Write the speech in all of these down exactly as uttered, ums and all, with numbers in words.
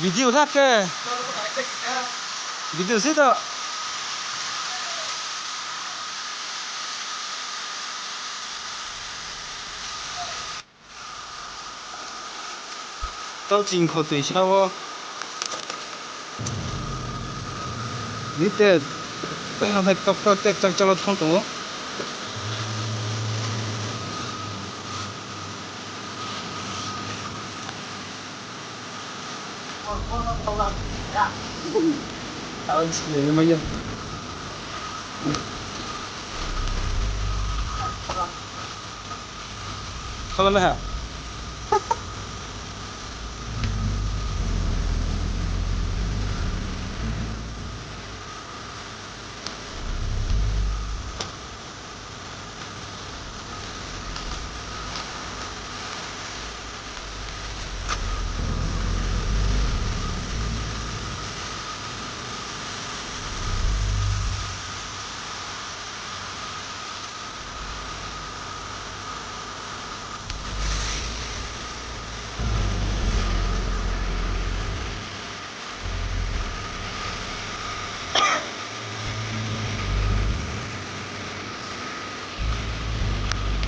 Video la khe. Video si to. Tau ching kho tui sa wo. Ni te, tei tok tok tek chak chalo thang tong ou. Khala na ha.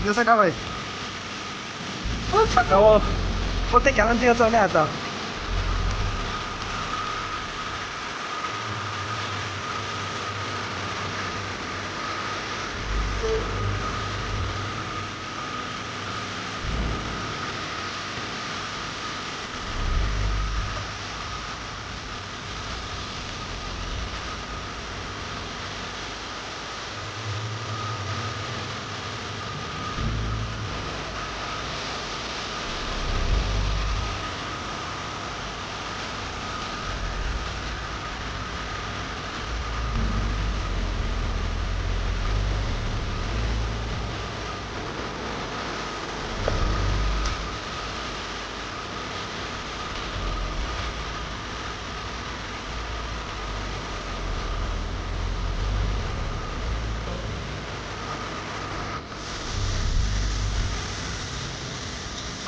Jasa ka bai. O saka o. O te kanan te o chonai ata.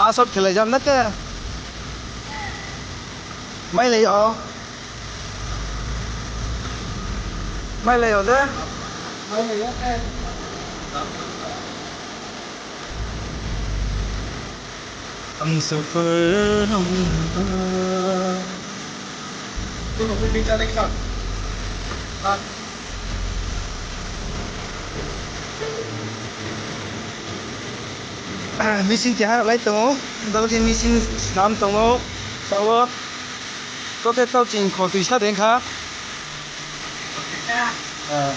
Asot khelai jam na khe. Mailai yo. Mailai yo de. Mailai yo khe. Ang suffer. Ah, machine keha lai tong ou. Dal khe machine snam tong ou. Sao. To khe tau ching kho tui sa deng kha. Ah.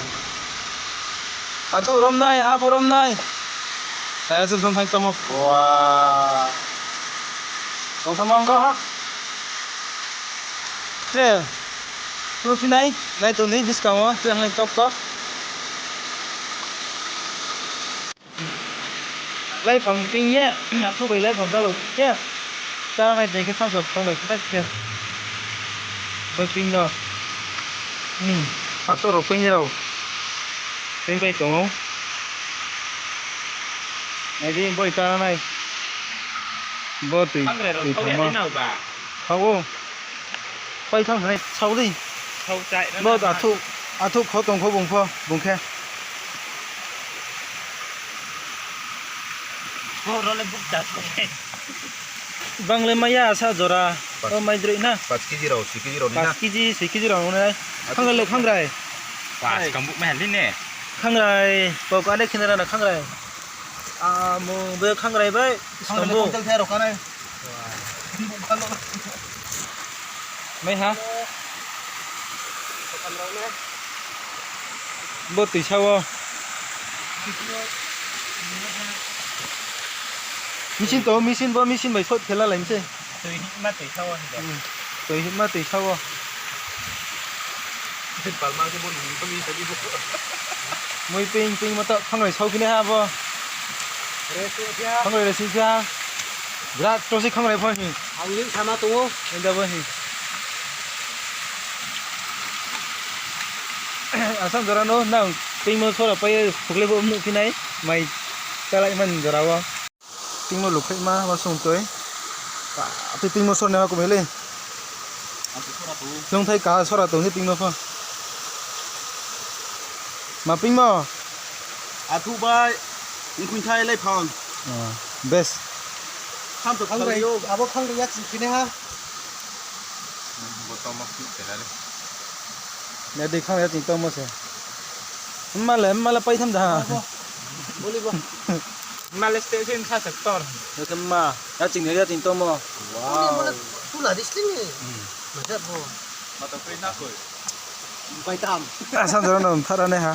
Ato rom nai, abo rom nai. Saya sum sum thang tamo. Wah. Tong tamo ang ko ha. Tre. Tu phi nai, nai tong ni buskang wo, tu ang nai tok tok. Laiphang ping ye, athu bai laiphang kalo ye. Chá nai tei khe samsa phang bai khe khe. Bai ping no. Hmm. Ato rao ping rao. Ping bai tong ou. Nai di boi chá nai. Bo tui, tui thangma. Thang ou. Pai thang nai, sao di. Bo athu, athu kho tong kho bung pho, bung khe. Bang le maya sa jora, o mai droi na. Paanch kg rao, soi kg rao ni na. Paanch kg, soi kg rao nai. Khangrai le khangrai. Paanch kg buk mai hal ni ne. Khangrai, kok ale khina rana khangrai. Amung be khangrai bai, khangrai bai stombo. Hotel thai rao kanai. Mai ha. Bo tuisa wo. Machine to, machine bo, machine bai sot khe la lai mi se. Tui hima tuisa wo hing da. Hmm. Tui hima tuisa wo. Palma khe bo ni hing kami tadi bo. Mui ping ping ma ta khangrai sao khe nai ha bo. Resi khe ha. Khangrai resi khe ha. Birat to se khangrai pho hing. Ang ni sama tong ou. Enda bo hing. Asam jora no nang. Pingmo sora pai ye phuklai bo nuh phi nai, mai chalai man jora wo. Pingmo lukhaima wasung toi. Tei pingmo sora nai ma kumai le. Lungthai kaha sora tong se pingmo pho. Ma pingmo? Athu bai, mkhuingthai lai phang. Best. Kham to khang rai yo. Abo khang rai ya ching kini ha. Bo tongmo khe khe na le. Ne dei khang ya ching tongmo se. Mma le, mma le pai tham da ha. Abo. Boli bo. Mma le station sa sector. Ya khe mma, ya ching ne ya ching tongmo. Wow. Boli mo le pula di sling ni. Maja bo. Ma to koi na koi. Pai tam. Asa jora no thara ne ha.